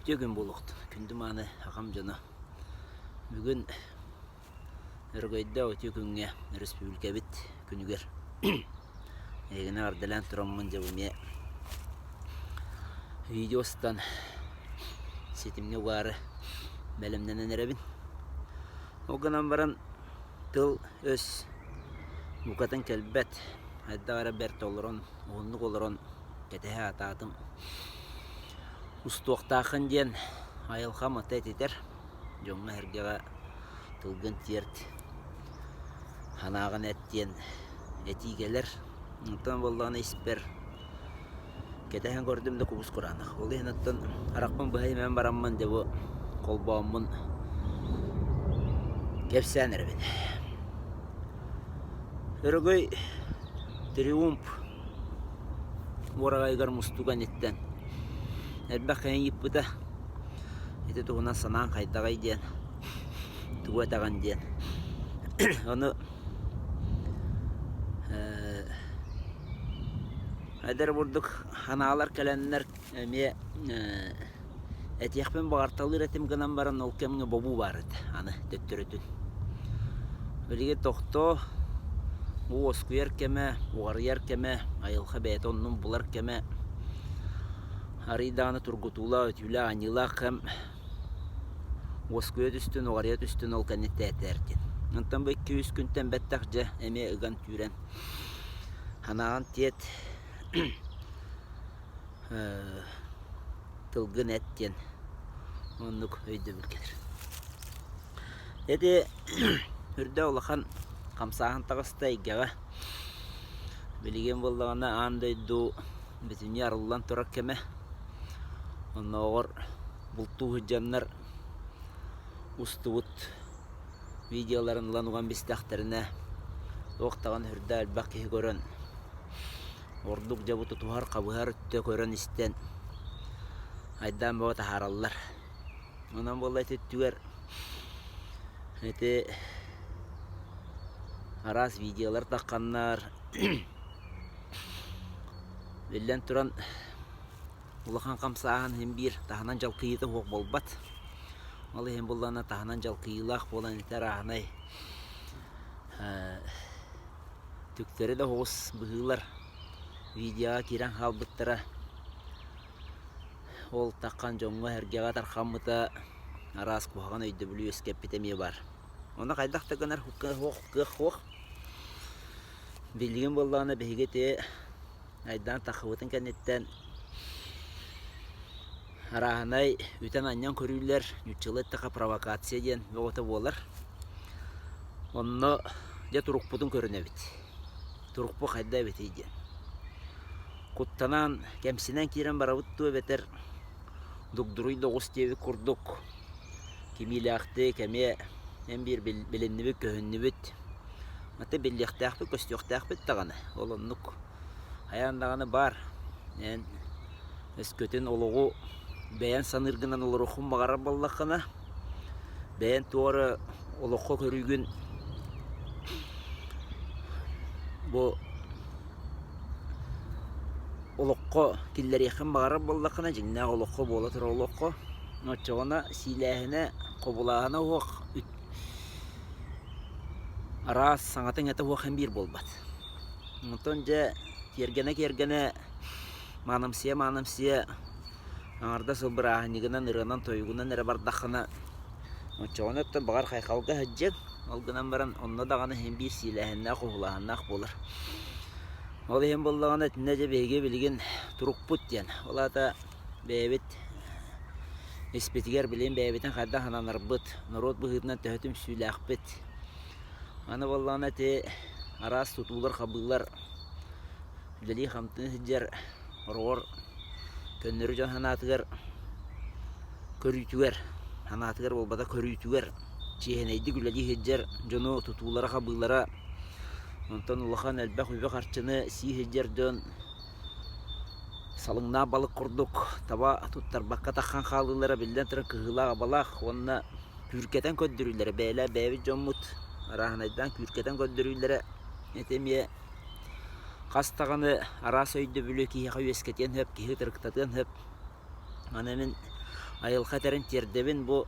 Үтүө күн буолуохтун, күндү мааны аҕам дьоно. Бүгүн Өрөгөйдөөх үтүө күҥҥэ өрөспүүбүлүкэбит күнүгэр эһигини эҕэрдэлээн тураммын дьэ бу эмиэ видео устан ситимҥэ угаары бэлэмнэнэн эрэбин. Ол гынан баран тыл-өс букатын кэлбэт, хайдах эрэ бэрт олорон, уһуннук олорон кэтэһэ сатаатым. Устуохтааххын диэн айылҕам ата этитэр, дьоҥҥо-сэргэҕэ тылгын тиэрт, санааҕын эт диэн этии кэлэр. Онтон буоллаҕына испэр кэтэһэн көрдүм да кубус кураанах. Ол иһин оттон харахпын быһа имэн бараммын дьэ бу холбооммун кэпсээн эрэбин. Өрөгөй триумф уораҕайыгар мустуу кэнниттэн элбэх киһи ыйыппыта. Ити туһунан санаан хайдаҕый диэн, тугу этэҕин диэн. Ону эдэр бурдук ханаалар кэлэннэр эмиэ этиэхпин баҕарталыыр этим гынан баран ол кэмҥэ бобуу баар этэ аны төттөрүтүн. Билигин тохтоо, уоскуйар кэмэ, уҕарыйар кэмэ, айылҕа бэйэтэ оннун булар кэмэ, арыый даҕаны тургутуулаах, өтүүлээх, аньыылаах кэм уоскуйа түстүн, уҕарыйа түстүн ол кэнниттэн этээр диэн. Онтон бу 2-3 күнтэн бэттэх дьэ эмиэ ыган түүрэн санааҕын тиэт тылгын эт диэн оннук өйдөбүл кэлэр. Ити үрдэ улахан хамсааһын таҕыста эйгэҕэ. Билигин буоллаҕына аан дойду бүтүннүү арыллан турар кэмэ. Оннооҕор бултуу сылдьаннар устубут видеоларын ылан уган бистэхтэринэ туох даҕаны сүрдээх элбэх киһи көрөн ордук дьэ бу тутуһар, хабыһар өттө көрөн-истэн айдаан бөҕө таһаараллар. Онон буолла ити өттүгэр ити араас видеолар тахханнар биллэн туран улахан хамсааһын иһин биир таһынан дьалкыйыыта суох буолбат. Ол иһин буоллаҕына таһынан дьалкыйыылаах буолан ити арааһынай түктэри да оҕус быһыылар видеоҕа киирэн хаалбыттара. Ол таххан дьоҥҥо-сэргэҕэ тархаммыта араас куһаҕан өйдөбүлү үөскэппитэ эмиэ баар. Ону хайдах да гынар суох, кыах суох. Билигин буоллаҕына биһиги ити айдаан таххыбытын кэнниттэн арааһынай үтэн-анньан көрүүлэр, нууччалыы эттэххэ провокация диэн бөҕөтө буолар. Онно дьэ турукпутун көрүнэбит. Турукпут хайда эбитий диэн. Куттанан, кэмсинэн киирэн барабыт дуо эбэтэр дугдуруй да оҕус диэбит курдук кимиилээхтик эмиэ эн биир билиннибит, көһүннүбүт. Аты биллиэхтээхпит, көстүөхтээхпит даҕаны. Ол оннук хайаан даҕаны баар. Эн өскөтүн олоҕу бэйэн саныыргынан олоруоххун баҕарар буоллаххына, бэйэн туох эрэ олоххо көрүүгүн бу олоххо киллэриэххин баҕарар буоллаххына, дьиҥнээх олоххо буола турар олоххо, оччоҕуна сиилээһинэ, хобулааһына уох араас саҥата-иҥэтэ уох эн биир буолбат. Онтон дьэ киэргэнэ-киэргэнэ, маанымсыйа-маанымсыйа аҥардас сыл бырааһынньыгынан, ырыанан-тойугунан эрэ бардаххына, оччоҕуна оттон баҕар хайҕалга сылдьыаҥ, ол гынан баран онно даҕаны син биир сиилээһиннээх, уһулааһыннаах буолар. Ол иһин буоллаҕына итиннэ дьэ биһиги билигин турукпут диэн, ол аата бэйэбит испитигэр билигин бэйэбитин хайдах сананарбыт, норуот быһыытынан төһө түмсүүлээхпит. Аны буоллаҕына ити араас тутуулар-хабыылар үлэлии-хамсыы сылдьар хороҕор көннөрү дьон санаатыгар көрүүтүгэр, санаатыгар буолбатах көрүүтүгэр чиэһинэйдик үлэлии сылдьар дьону тутуулара-хабыылара, онтон улахан элбэх үбү-харчыны сии сылдьар дьон салыҥнаах балык курдук таба туттарбакка таххан хаалыылара биллэн туран кыһыылаах-абалаах уонна күүркэтэн көрдөрүүлэрэ бэйэлээх бэйэбит дьоммут арааһынайдаан күүркэтэн көрдөрүүлэрэ ити эмиэ хас даҕаны араас өйдөбүлү киһиэхэ үөскэтиэн сөп, киһи ытырыктатыан сөп. Аны мин. Айылҕа этэрин тиэрдэбин бу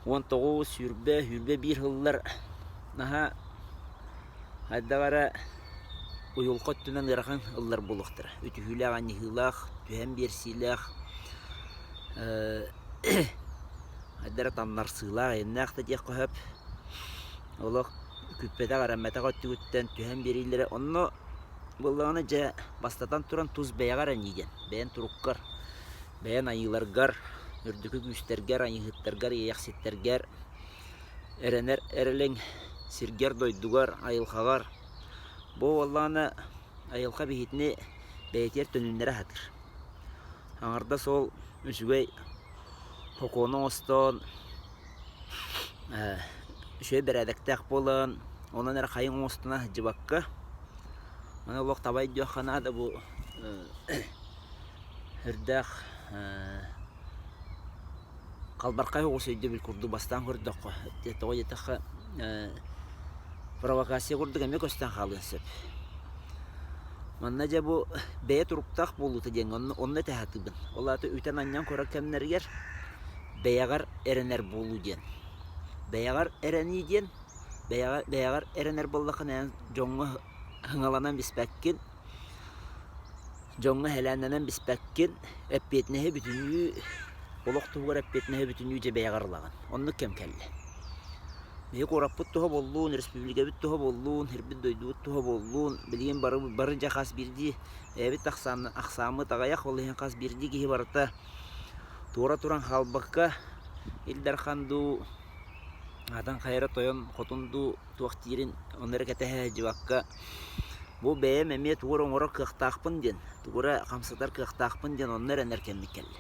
19, 20, 21 сыллар наһаа хайдах эрэ уйулҕа өттүнэн ыарахан ыллар буолуохтара. Үтүһүүлээх, анньыһыылаах, түһэн биэрсиилээх, хайдах эрэ тамнарсыылаах, эйэннээх да диэххэ сөп. Олох күүппэтэх, эрэммэтэх өттүгүттэн түһэн биэриилэрэ. Онно буоллаҕына дьэ бастатан туран тус бэйэҕэр эниигин, бэйэн туруккар, бэйэн айыыларгар, үрдүкү күүстэргэр, айыыһыттаргар, иэйэхситтэргэр эрэнэр эрэлиҥ сиргэр-дойдугар, айылҕаҕар. Бу буоллаҕына айылҕа биһитини бэйэтигэр төнүннэрэ сатыыр. Аҥардас ол үчүгэй хокуону оҥостон, үчүгэй бэрээдэктээх буолан, онон эрэ хайыҥ оҥостуна сылдьыбакка, аны олох таба өйдүөххэ наада бу үрдээх халбархай оҕус өйдөбүл курдук бастаан көрдөххө, тоҕо диэтэххэ провокация курдук эмиэ көстөн хаалыан сөп. Манна дьэ бу бэйэ туруктаах буолуута диэҥҥэ онно, онно этэ сатыыбын. Ол аата үтэн-анньан көрөр кэмнэригэр бэйэҕэр эрэнэр буолуу диэн. Бэйэҕэр эрэнии диэн бэйэҕэ, бэйэҕэр эрэнэр буоллаххына эн дьоҥҥо һыҥаланан биспэккин, дьоҥҥо сэлээннэнэн биспэккин, эппиэтинэһи бүтүннүү олох туһугар эппиэтинэһи бүтүннүү дьэ бэйэҕэр ылаҕын. Оннук кэм кэллэ. Биһи куораппыт туһа буоллун, республикабыт туһа буоллун, сирбит-дойдубут туһа буоллун, билигин бары, бары дьэ хас биирдии бэйэбит ахсаан, ахсааммыт аҕыйах, ол иһин хас биирдии киһи барыта туора туран хаалбакка, Ил Дархан дуу, атын хайа эрэ тойон хотун дуу туох диирин ону эрэ кэтэһэ сылдьыбакка, бу бэйэм эмиэ тугу эрэ оҥорор кыахтаахпын диэн, тугу эрэ хамсатар кыахтаахпын диэн онно эрэнэр кэммит кэллэ.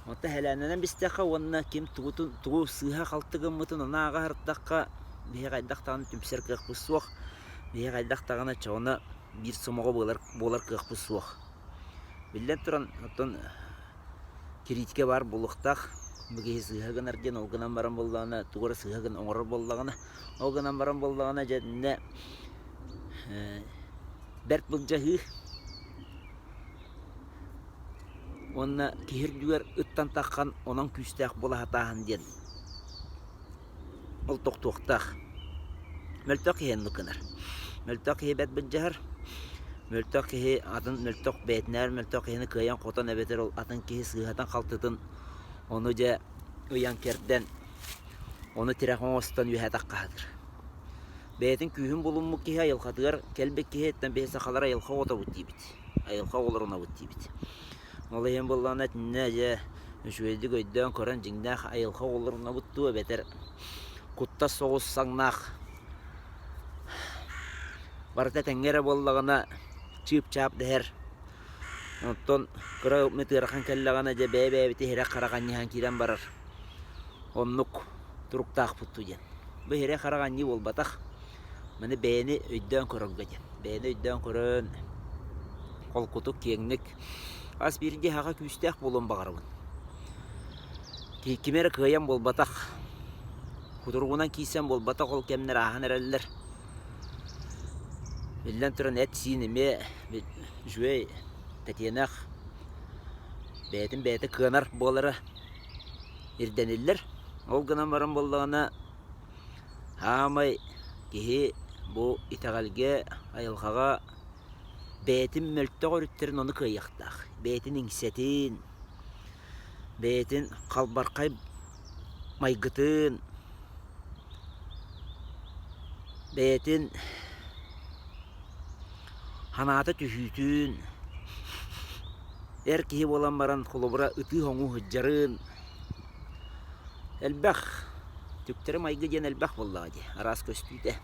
Онтон сэлээннэнэн бистэххэ уонна ким тугутун тугу сыыһа-халты гыммытын ону ааҕа сырыттахха, биһиги хайдах даҕаны түмсэр кыахпыт суох, биһиги хайдах даҕаны оччоҕуна биир сомоҕо буолар буолар кыахпыт суох. Биллэн туран, оттон кириитикэ баар буолуохтаах. Бу киһи сыыһа гынар диэн, ол гынан баран буоллаҕына, тугу эрэ сыыһа гын оҥорор буоллаҕына, ол гынан баран буоллаҕына, дьэ итиннэ бэрт былдьаһыы Уонна киһи үрдүгэр ыттан таххан онон күүстээх буола сатааһын диэн ол тохтуохтаах. Мөлтөх киһи оннук гынар. Мөлтөх киһи бэрт былдьаһар. Мөлтөх киһи атын мөлтөх бэйэтинээҕэр мөлтөх киһини кыайан-хотон эбэтэр ол атын киһи сыыһатын-халтытын ону дьэ ыйан-кэрдэн ону тирэх оҥостон үөһэ таххаһытыр. Бэйэтин күүһүн булуммут киһи айылҕатыгар кэлбит киһиттэн биһи сахалар айылҕа оҕотобут диибит. Айылҕа оҕолорунабыт диибит. Ол иһин буоллаҕына итиннэ дьэ үчүгэйдик өйдөөн көрөн дьиҥнээх айылҕа оҕолорунабыт дуу эбэтэр куттас соҕус саҥнаах барыта этэҥҥэ эрэ буоллаҕына чыып-чаап дэһэр. Оттон кыра ыммыт ыарахан кэллэҕинэ дьэ бэйэ-бэйэбит иһирэх-харах анньыһан киирэн барар. Оннук туруктаахпыт дуу диэн. Бу иһирэх-харах анньыы буолбатах. Маны бэйэни өйдөөн көрөргө диэн. Бэйэни өйдөөн көрөн, холкутук, киэҥник хас биирдии аһаҕа күүстээх буолуон баҕарабын. Кими эрэ кыайан буолбатах, кутуругунан киирсэн буолбатах ол кэмнэр ааһан эрэллэр. Биллэн туран эт-сиин эмиэ үчүгэй, тэтиэнэх, бэйэтин бэйэтэ кыанар буолара ирдэниллэр. Ол гынан баран буоллаҕына Хаамай киһи бу итэҕэлгэ, айылҕаҕа бэйэтин мөлтөх өрүттэрин ону кыайыахтаах. Бэйэтин иҥсэтин, бэйэтин халбархай майгытын, бэйэтин санаата түһүүтүн, эр киһи буолан баран холобура ытыы-хоҥуу сылдьарын Элбэх, түктэри майгы диэн элбэх буоллаҕа дии, араас көстүүтэ.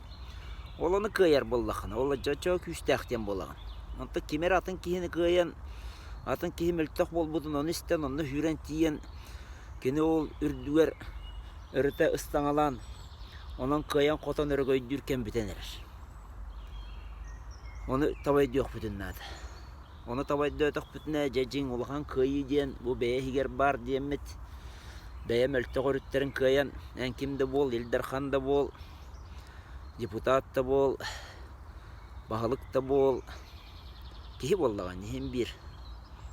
Ол ону кыайар буоллаххына, ол оччо күүстээх диэн буолаҕын. Онтон ким эрэ атын киһини кыайан, атын киһи мөлтөх буолбутун ону истэн, онно сүүрэн тиийэн, кини ол үрдүгэр өрүтэ ыстаҥалаан, онон кыайан-хотон өрөгөйдүүр кэм бүтэн эрэр. Ону таба өйдүөхпүтүн наада. Ону таба өйдөөтөхпүтүнэ, дьэ дьиҥ улахан кыайыы диэн бу бэйэ иһигэр баар диэммит, бэйэ мөлтөх өрүттэрин кыайан, эн ким да буол, Ил Дархан да буол, депутат да буол, баһылык да буол, киһи буоллаҕа иһин биир.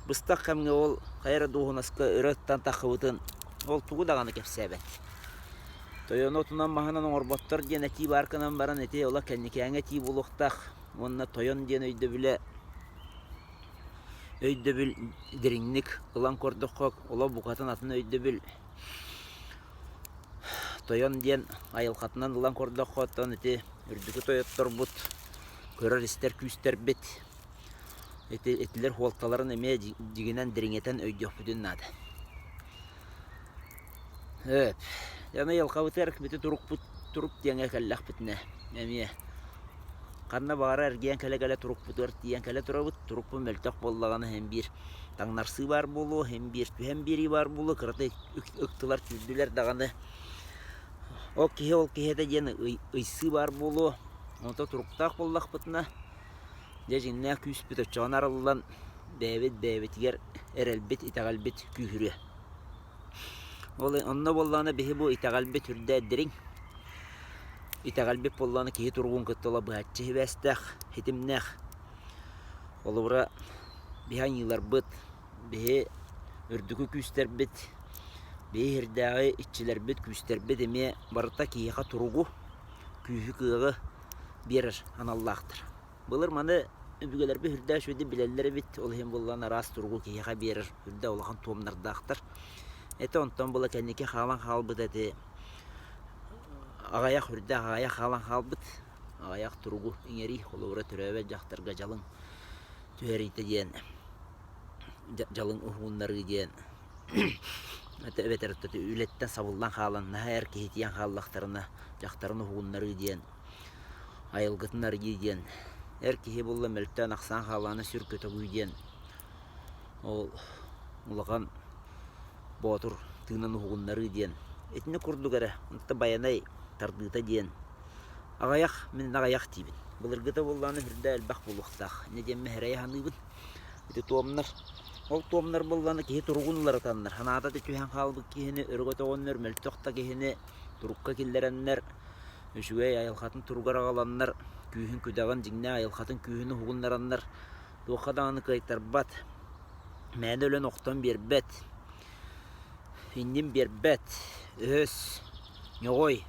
Быстах кэмҥэ ол Хайа эрэ дуоһунаска өрө ыттан таххыбытын ол тугу даҕаны кэпсээбэт. Тойону отунан-маһынан оҥорботтор диэн этии баар гынан баран ити ола кэнникээҥҥэ этии буолуохтаах уонна тойон диэн өйдөбүлэ өйдөбүл дириҥник ылан көрдөххө олох букатын атын өйдөбүл Тойон диэн айылҕатынан ылан көрдөххө, оттон ити үрдүкү тойотторбут, көрөр-истэр күүстэрбит ити итилэр суолталарын эмиэ дьигинэн дириҥэтэн өйдүөхпүтүн наада. Өөп, дьэ айылҕабытыгар ити турукпут турук диэҥҥэ кэллэхпитинэ эмиэ ханна баҕарар эргийэн кэлэ-кэлэ турукпутугар тиийэн кэлэ турабыт. Турукпут мөлтөх буоллаҕына иһин биир таҥнарсыы баар буолуо, иһин биир түһэн биэрии баар буолуо, кыратык ыктылар, түүрдүлэр даҕаны ол киһи ол киһи этэ диэн ыйсыы баар буолуо. Онто туруктаах буоллахпытына, дьэ дьиҥнээх күүспүт оччоҕуна арыллан бэйэбит бэйэбитигэр эрэлбит, итэҕэлбит күүһүрүө. Ол онно буоллаҕына биһи бу итэҕэлбит үрдэ дириҥ. Итэҕэлбит буоллаҕына киһи туругун кытта ыла быһаччы сибээстээх, ситимнээх. Холобура, биһи аньыыларбыт, биһи үрдүкү күүстэрбит, биһи иһирдээҕи иччилэрбит, күүстэрбит эмиэ барыта киһиэхэ туругу, күүһү-кыаҕы биэрэр аналлаахтар. Былыр маны өбүгэлэрбит үрдээх үчүгэйдик билэллэр эбит, ол иһин буоллаҕына араас туругу киһиэхэ биэрэр үрдэ улахан туомнардаахтар. Этэ онтон була кэнники хаалан хаалбыт эти аҕыйах үрдээх аҕыйах хаалан хаалбыт аҕыйах туругу иҥэрии, холобура төрөөбөт дьахтарга дьалыҥ түһэриитэ диэн дьалыҥ уһугуннарыы диэн эбэтэр үлэттэн сабыллан хаалан наһаа эр киһитийэн хааллахтарына дьахтарын уһугуннарыы диэн айылгытын арыйыы диэн эр киһи булла мөлтөөн ахсаан хаалаана сүр көтөҕүү диэн ол улахан боотур тыынан уһугуннарыы диэн итини курдук эрэ онто байанай тардыыта диэн аҕыйах мин аҕыйах диибин былыргыта буоллаҕына үрдэ элбэх буолуохтаах инньэ диэммин эрэйэ саныыбын ити туомнар ол туомнар буоллаҕына киһи туругун уларытаннар санаата да түһэн хаалбыт киһини өрө көтөҕөннөр мөлтөх да киһини турукка киллэрэннэр үчүгэй айылҕатын туругар аҕаланнар, күүһүн-күдэҕин, дьиҥнээх айылҕатын күүһүн уһугуннараннар, туохха даҕаны кыайтарбат, мээнэ өлөн охтон биэрбэт, иннин биэрбэт, өһөс, ньоҕой,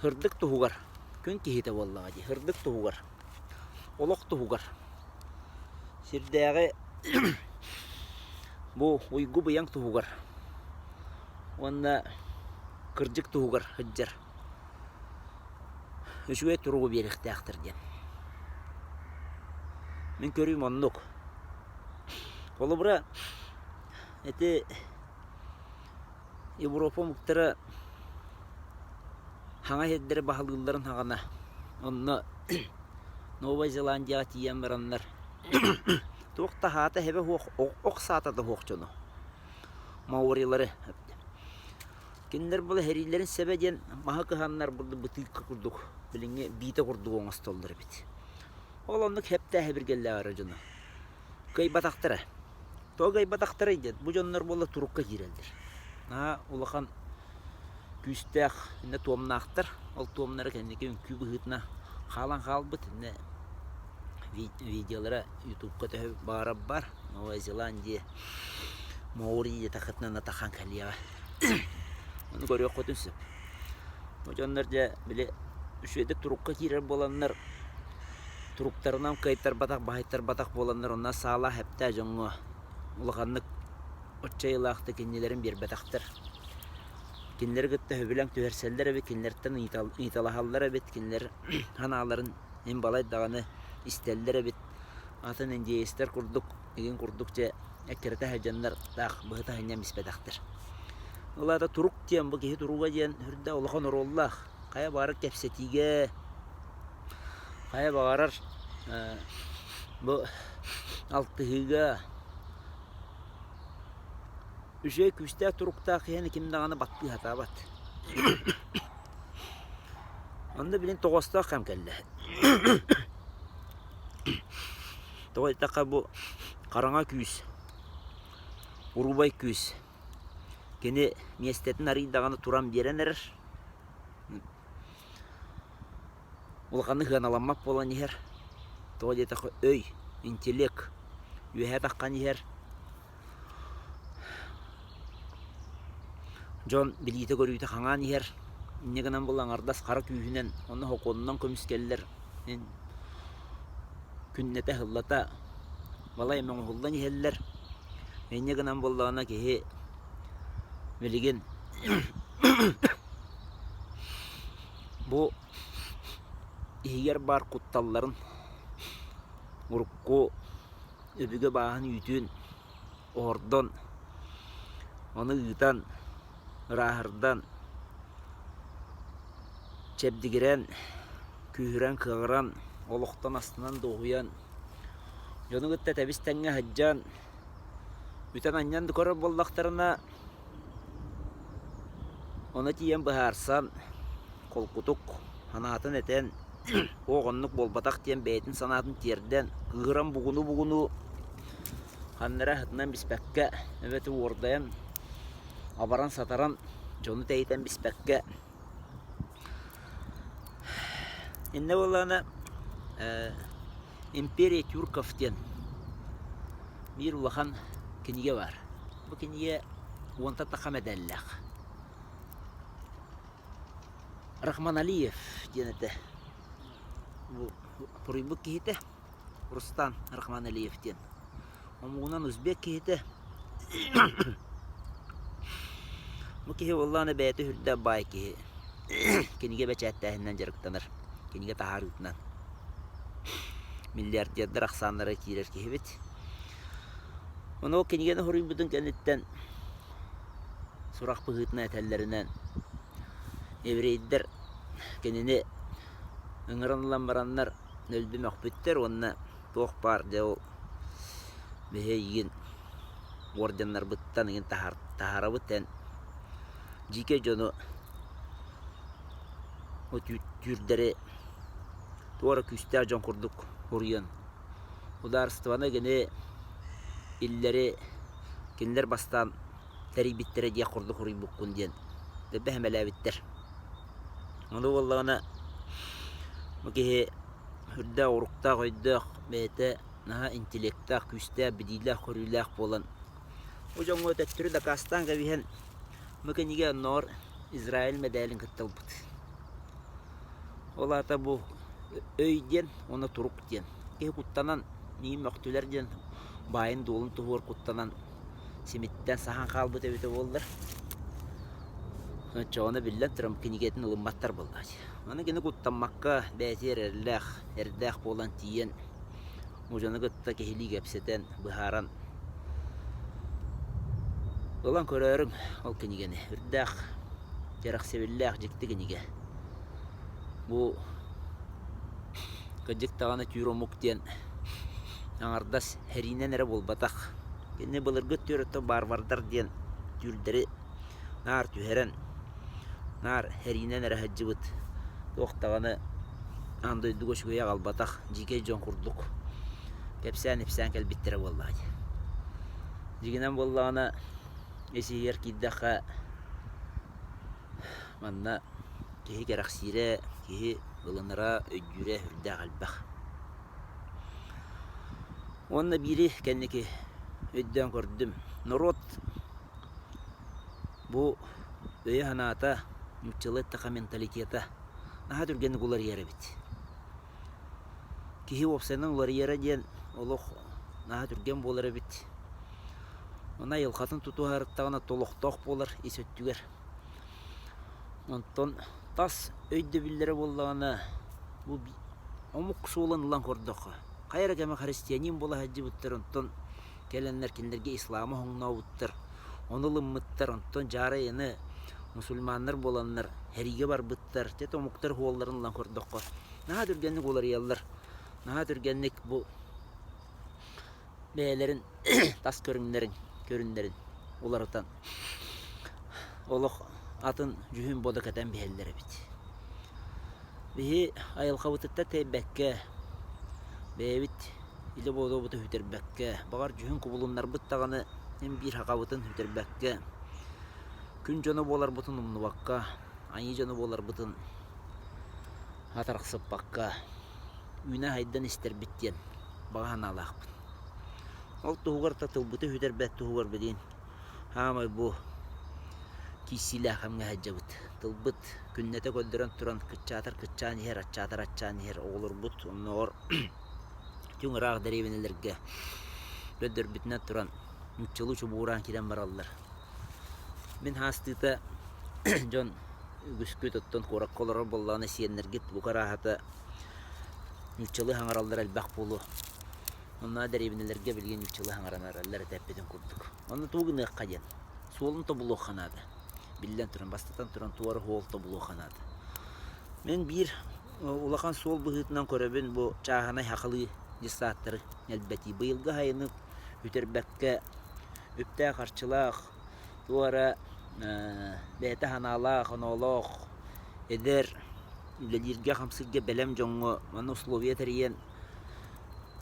һырдык туһугар, күн киһитэ буоллаҕа дии, һырдык туһугар, олох туһугар, сирдээҕи бу уйгу-быйаҥ туһугар уонна кырдьык туһугар сылдьар үчүгэй туругу биэриэхтээхтэр диэн. Мин көрүүм оннук. Холобура, ити Европа омуктара хаҥа сирдэри баһылыылларын саҕана онно Новай Зеландияҕа тиийэн бараннар туох да аһаата эһэбэ суох, ох саата да суох дьону маорилары Кинилэр була сэриилэрин сэбэ диэн маһы кыһаннар бытыыкка курдук билиҥҥи биитэ курдук оҥостоллор эбит. Ол оннук хэптээх эбиргэллээх эрэ дьону кыайбатахтара. Тоҕо кыайбатахтарай диэн бу дьоннор буолла турукка киирэллэр. Наһаа улахан күүстээх иннэ туомнаахтар. Ол туомнара кэнники үҥкүү быһыытынан хаалан хаалбыт. Иннэ видеолара ютубка төһө баҕарар бар. Новая Зеландия Маори диэтэххитинэ атахан кэлиэҕэ. Ону көрүөххүтүн сөп. Бу дьоннор дьэ били үчүгэйдик турукка киирэр буоланнар туруктарынан кыайтарбатах, баһыйтарбатах буоланнар онно саалаах эптээх дьоҥҥо улаханнык отчайылаахтык иннилэрин биэрбэтэхтэр. Кинилэри кытта сөбүлэҥ түһэрсэллэр эбит, кинилэртэн ыйыталаһаллар эбит, кинилэр санааларын мин балай даҕаны истэллэр эбит. Атын индеецтэр курдук, игин курдук дьэ эккирэтэ сылдьаннар таах быһыта сынньан биспэтэхтэр. Ол аата турук диэн бу киһи туруга диэн үрдэ улахан оруоллаах. Хайа баҕарар кэпсэтиигэ, хайа баҕарар бу алтыһыыга үчүгэй күүстээх туруктаах киһини ким даҕаны баттыы сатаабат. Онно билин тоҕоостоох кэм кэллэ. Тоҕо диэтэххэ бу хараҥа күүс, урубай күүс кини миэстэтин арыый даҕаны туран биэрэн эрэр. Улаханнык сыаналаммат буолан иһэр. Тоҕо диэтэххэ өй, интеллект үөһэ таххан иһэр. Дьон билиитэ-көрүүтэ хаҥаан иһэр. Инньэ гынан буолла аҥардас хара күүһүнэн уонна сокуонунан көмүскэллэр күннэтэ сыллата балай эмэ оҥоһуллан иһэллэр. Инньэ гынан буоллаҕына киһи билигин бу иһигэр баар кутталларын урукку өбүгэ бааһын үүтүн оһордон, ону ыытан, ырааһырдан, чэбдигирэн, күүһүрэн-кыаҕыран, олохтон астынан дуоһуйан, дьону кытта тэбис-тэҥҥэ сылдьан, үтэн-анньан да көрөр буоллахтарына, ону тиийэн быһаарсан, холкутук санаатын этэн, Ох, оннук буолбатах диэн бэйэтин санаатын тиэрдэн, кыыһыран бугуну-бугуну ханна эрэ аһытынан биспэккэ, эбэтэр уордайан, абаран-сатаран, дьону тэйитэн биспэккэ Иннэ буоллаҕына «Империя тюрков» диэн биир улахан кинигэ баар. Бу кинигэ уонта таха мэдээллээх. Рахманалиев диэн этэ. Бу суруйбут киһитэ Рустам Рахманалиев диэн. Омугунан узбек киһитэ. Бу киһи буоллаҕына бэйэтэ үрдэ баай киһи. Кинигэ бэчээттээһининэн дьарыктанар. Кинигэ таһаарыытынан. Миллиардердар ахсааннара киирэр киһибит. Ону ол кинигэни суруйбутун кэнниттэн сурах быһыытынан этэллэринэн еврейдэр кинини ыҥыран ылан бараннар өлбү мөхпүттэр уонна туох баар дьэ ол биһи эйигин орденнарбыттан эйигин таһаарабыт эн дьиикэй дьону түүрдэри туора күүстээх дьон курдук уруйан Судаарыстыбаны кини иллэри кинилэр бастаан тэрийбиттэрэ диэх курдук суруйбуккун диэн дэббэ сэмэлээбиттэр. Ону буоллаҕына бу киһи үрдээх уруктаах өйдөөх бэйэтэ наһаа интеллектаах, күүстээх, билиилээх-көрүүлээх буолан бу дьоҥҥо төттөрү дакаастаан кэбиһэн бу кинигэ оннооҕор Израиль мэдээлин кытта ылбыт. Ол аата бу өй диэн уонна турук диэн. Киһи куттанан, миигин мөхтүлэр диэн баайын-дуолун туһугар куттанан симиттэн саһан хаалбыт эбитэ буоллар, оччоҕуна биллэн туран кинигэтин ылымматтар буоллаҕа дии. Аны кини куттаммакка бэйэтигэр эрэллээх, эрдээх буолан тиийэн дьону кытта киһилии кэпсэтэн, быһааран ылан көрөөрүҥ ол кинигэни. Үрдээх, кэрэхсэбиллээх дьикти кинигэ. Бу кырдьык даҕаны түүр омук диэн аҥардас сэриинэн эрэ буолбатах. Кини былыргы өттүгэр варвардар диэн түүрдэри наар түһэрэн, наар сэриинэн эрэ сылдьыбыт, туох даҕаны аан дойдуга үчүгэйи аҕалбатах дьиикэй дьон курдук кэпсээн-ипсээн кэлбиттэрэ буоллаҕа дии. Дьиҥинэн буоллаҕына, ис иһигэр киирдэххэ, манна киһи кэрэхсиирэ, киһи ылынара, өйдүүрэ сүрдээх элбэх. Уонна биири кэнники өйдөөн көрдүм. Норуот Бу өйө-санаата, нууччалыы эттэххэ менталитета наһаа түргэнник уларыйар эбит. Киһи уопсайынан уларыйара диэн олох наһаа түргэн буолар эбит. Ону айылҕатын тутуһарыттаҕына толохтоох буолар ис өттүгэр. Онтон тас өйдөбүллэрэ буоллаҕына бу омук суолун ылан көрдөххө, хайа эрэ кэмэ христианин буола сылдьыбыттар, онтон Кэлэннэр кинилэргэ исламы хоҥнообуттар, ону ылыммыттар, онтон дьаарайыны мусульманнар буоланнар сэриигэ барбыттар. Дьэ омуктар уолларын ылан көрдөххө, наһаа түргэнник уларыйаллар, наһаа түргэнник бу бэйэлэрин тас көрүҥнэрин көрүннэрин уларытан олох атын дьүһүн бодо кэтэн биһэллэр эбит. Биһи айылҕабытыттан тэйбэккэ, бэйэбит илэ буолуобутун сүтэрбэккэ, баҕар дьүһүн кубулуннарбыт даҕаны син биир сахабытын сүтэрбэккэ, күн дьоно буоларбытын умнубакка, айыы дьоно буоларбытын атарахсыппакка, үүнэ-сайдан истэрбит диэн баҕа санаалаахпын. Ол туһугар да тылбытын сүтэрбэт туһугар билигин саамай бу киин. киирсиилээх кэмҥэ сылдьабыт. Тылбыт күннэтэ көрдөрөн туран кыччаатар кыччаан иһэр, аччаатар аччаан иһэр оҕолорбут оннооҕор түҥ ыраах дэриэбинэлэргэ көрдөрбүтүнэн туран нууччалыы чубугураан киирэн бараллар. Мин хаастыыта дьон үгүскүт оттон куоракка олорор буоллаҕына сиэннэргит бука арааһата нууччалыы саҥараллара элбэх буолуо. Онно дэриэбинэлэргэ билигин нууччалыы саҥаран эрэллэр этэ эппитин курдук. Онно тугу гыныахха диэн суолун тобулуохха наада. Биллэн туран, бастатан туран туора суол тобулуохха наада. Мин биир улахан суол быһыытынан көрөбүн бу чааһынай сахалыы детсадтары элбэтии. Быйылгы сайыны бүтэрбэккэ үптээх-харчылаах, туох эрэ бэйэтэ санаалаах, оноолоох, эдэр, үлэлииргэ-хамсыырга бэлэм дьоҥҥо манна условия тэрийэн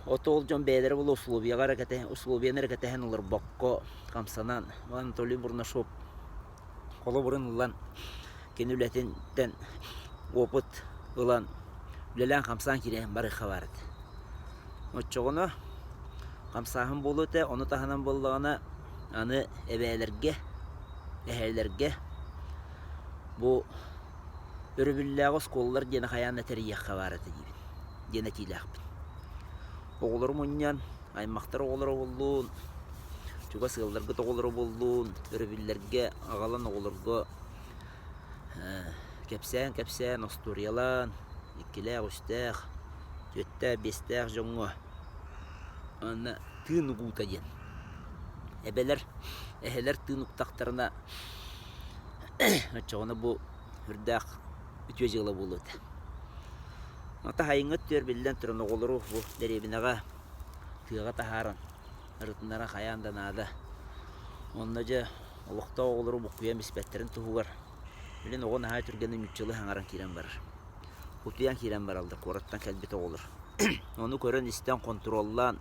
Ото ол дьон бэйэлэрэ буолуо условияҕа эрэ кэтэһэн, условияны эрэ кэтэһэн олорбокко хамсанан, Анатолий Бурнашов холобурун ылан, кини үлэтиттэн опыт ылан, үлэлээн-хамсаан киирэн барыахха баар этэ. Оччоҕуна хамсааһын буолуо этэ, ону таһынан буоллаҕына аны эбээлэргэ, эһээлэргэ бу өрөбүллээҕи оскуолалар диэни хайаан да тэрийиэххэ баар этэ диибин. диэн этиилээхпин. Оҕолору мунньан, аймахтар оҕолоро буоллун, чугас ыалларгыт оҕолоро буоллун, өрөбүллэргэ аҕалан оҕолорго кэпсээн-кэпсээн, остуоруйалаан, иккилээх-үстээх, түөртээх-биэстээх дьоҥҥо уонна тыын угуута диэн. Эбэлэр, эһэлэр тыын уктахтарына оччоҕуна бу үрдээх үтүө дьыала буолуо этэ. Ата сайыҥҥы өттүгэр биллэн туран оҕолору бу дэриэбинэҕэ тыаҕа таһааран ырытыннара хайаан да наада. Онно дьэ олохтоох оҕолору буккуйан биспэттэрин туһугар билин оҕо наһаа түргэнник нууччалыы саҥаран киирэн барар. Утуйан киирэн бараллар куораттан кэлбит оҕолор. Ону көрөн-истэн, хонтуруоллаан,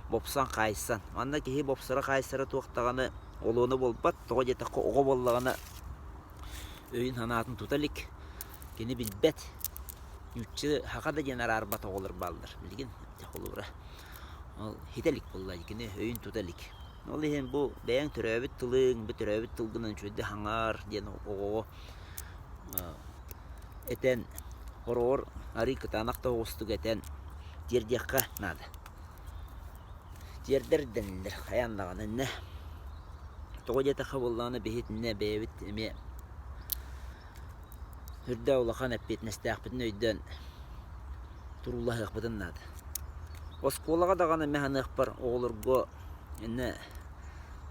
бопсон-хаайсан. Манна киһи бопсоро-хаайсара туох даҕаны олуона буолбат. Тоҕо диэтэххэ оҕо буоллаҕына өйүн-санаатын тута илик, кини билбэт, нуучча саха да диэн араарбат оҕолор бааллар билигин холобура ол хитэ илик буолла кини өйүн тута илик. Ол иһин бу бэйэҥ төрөөбүт тылыҥ, бу төрөөбүт тылгынан үчүгэйдик хаҥар диэн оҕоҕо этэн, хороҕор арыый кытаанах да оҕустук этэн тиэрдиэххэ наада. Тиэрдэр дэниллэр хайаан даҕаны иннэ. Тоҕо диэтэххэ буоллаҕына биһи итиннэ бэйэбит эмиэ үрдээх улахан эппиэтинэстээхпитин өйдөөн туруулаһыахпытын наада. Оскуолаҕа даҕаны эмэ саныахпар оҕолорго иннэ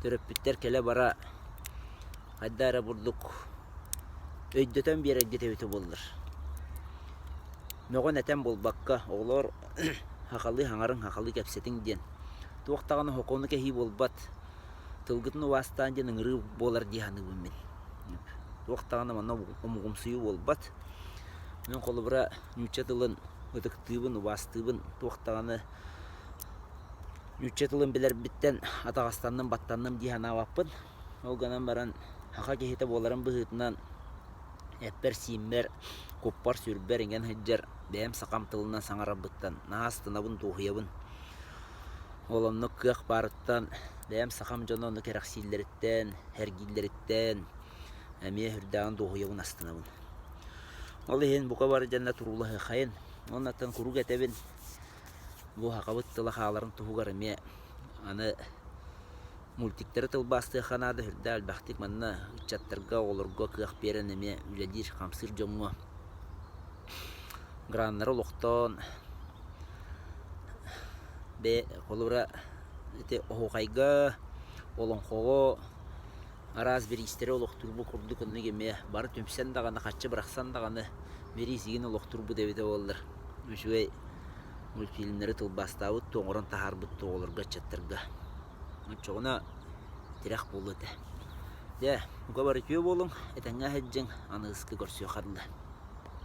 төрөппүттэр кэлэ-бара хайдах эрэ бурдук өйдөтөн биэрэргит эбитэ буоллар. Мөҕөн-этэн буолбакка, оҕолоор сахалыы саҥарыҥ, сахалыы кэпсэтиҥ диэн туох даҕаны сокуону кэһии буолбат, тылгытын убаастаан диэн ыҥырыы буолар дии саныыбын мин. Туох даҕаны манна омугумсуйуу буолбат. Мин холобура нуучча тылын ытыктыыбын, убаастыыбын, туох даҕаны нуучча тылын билэрбиттэн атаҕастанным, баттанным дии санаабаппын. Ол гынан баран саха киһитэ буоларым быһыытынан эппэр-сииммэр, куппар-сүрбэр иҥэн сылдьар бэйэм сахам тылынан саҥарарбыттан наһаа астынабын, дуоһуйабын. Ол оннук кыах баарыттан бэйэм сахам дьоно ону кэрэхсииллэриттэн, сэргииллэриттэн эмиэ сүрдээҕин дуоһуйабын, астынабын. Ол иһин бука бары дьэннэ туруулаһыаххайын. Уоннаттан куруук этэбин, бу сахабыт тыла хааларын туһугар эмиэ аны мультиктары тылбаастыахха наада сүрдээх элбэхтик манна ыччаттарга, оҕолорго кыах биэрэн эмиэ үлэлиир, хамсыыр дьоҥҥо граннары олохтоон бэйэ холобура ити оһуохайга, олоҥхоҕо араас бириистэри олохтуурбут курдук оннук эмиэ бары түмсэн даҕаны, харчы бырахсан даҕаны бириис игин олохтуурбут эбитэ буоллар үчүгэй мультфильмнэри тылбаастаабыт, оҥорон таһаарбыт оҕолорго, ыччаттарга. Оччоҕуна тирэх буолуо этэ. Дьэ, бука бары үтүө буолуҥ, этэҥҥэ сылдьыҥ, аныгыскы көрсүөххэ дылы.